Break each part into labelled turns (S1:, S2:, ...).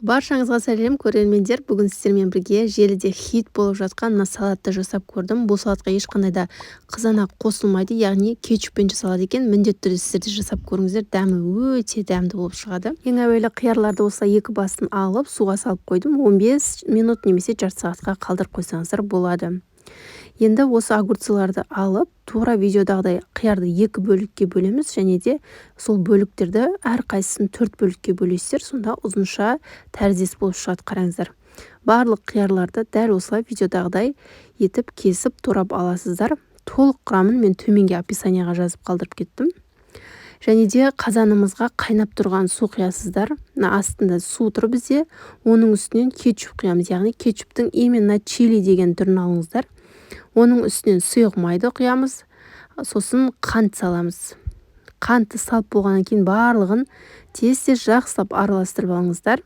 S1: Баршаңызға сәлем, көрермендер! Бүгін сіздермен бірге желіде хит болып жатқан мына салатты жасап көрдім. Бұл салатқа ешқандай да қызанақ қосылмайды, яғни кетчуппен жасалады екен. Міндетті түрде сіздер де жасап көріңіздер, дәмі өте дәмді болып шығады. Ең әуелі қиярларды осылай екі басын алып, суға салып қойдым. 15 минут немесе жарты сағатқа қалдырып қойсаңыздар болады. Енді осы огурцыларды алып, тура видеодағыдай қиярды екі бөлікке бөлеміз және де сол бөліктерді әрқайсысын төрт бөлікке бөлесіздер, сонда ұзынша тәріздес болып шығады. Қараңыздар, барлық қиярларды дәл осылай видеодағыдай етіп кесіп, турап аласыздар. Толық құрамын мен төменге описанияға жазып қалдырып кеттім. Және де қазанымызға қайнап тұрған су құясыздар. Мына астында су тұр бізде, оның үстінен кетчуп құямыз, яғни кетчуптың именно чили деген түрін алыңыздар. Оның үстінен сұйық майды құямыз, сосын қант саламыз. Қантты салып болғаннан кейін барлығын тез-тез жақсылап араластырып алыңыздар.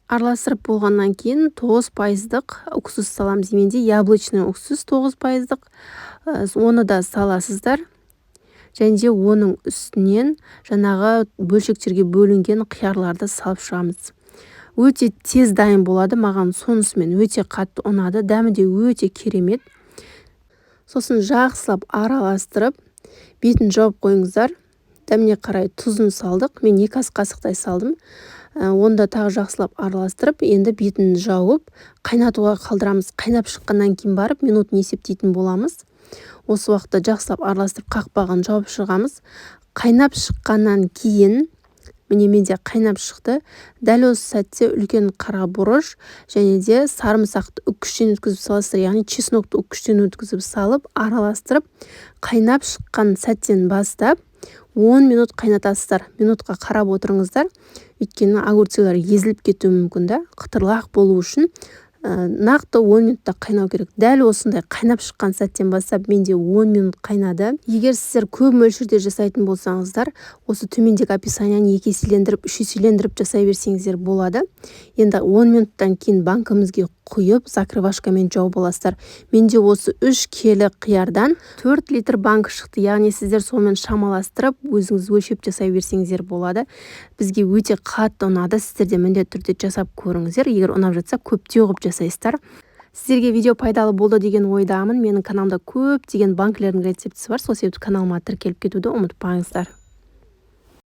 S1: Араластырып болғаннан кейін 9 пайыздық уксус саламыз. Менде яблочный уксус 9 пайыздық, оны да саласыздар. Және де оның үстінен жаңағы бөлшектерге бөлінген қиярларды салып шығамыз. Өте тез дайын болады, маған сонысымен өте қатты ұнады, дәмі де өте керемет. Сосын жақсылап араластырып, бетін жауып қойыңыздар. Дәміне қарай тұзын салдық, мен 2 ас қасықтай салдым. Оны да тағы жақсылап араластырып, енді бетін жауып, қайнатуға қалдырамыз. Қайнап шыққаннан кейін барып минутын есептейтін боламыз. Осы уақытта жақсылап араластырып, қақпағын жауып шығамыз. Қайнап шыққаннан кейін, міне, менде қайнап шықты. Дәл осы сәтте үлкен қара бұрыш және де сарымсақты үккіштен өткізіп саласыздар, яғни чеснокты үккіштен өткізіп салып, араластырып, қайнап шыққан сәттен бастап 10 минут қайнатасыздар. Минутқа қарап отырыңыздар, өйткені огурцылар езіліп кетуі мүмкін да. Қытырлақ болу үшін нақты 10 минутта қайнау керек. Дәл осындай қайнап шыққан сәттен бастап менде 10 минут қайнады. Егер сіздер көп мөлшерде жасайтын болсаңыздар, осы төмендегі описанияны екі еселендіріп, үш еселендіріп жасай берсеңіздер болады. Енді 10 минуттан кейін банкімізге құйып, закрывашкамен жауып аласыздар. Менде осы 3 келі қиярдан 4 литр банк шықты, яғни сіздер сонымен шамаластырып, өзіңіз өлшеп жасай берсеңіздер болады. Бізге өте қатты ұнады, сіздер де міндетті түрде жасап көріңіздер. Егер ұнап жатса, көптеу қылып жасайсыздар. Сіздерге видео пайдалы болды деген ойдамын. Менің каналымда көптеген банкілердің рецептісі бар, сол себепті каналыма тіркеліп кетуді ұмытпаңыздар.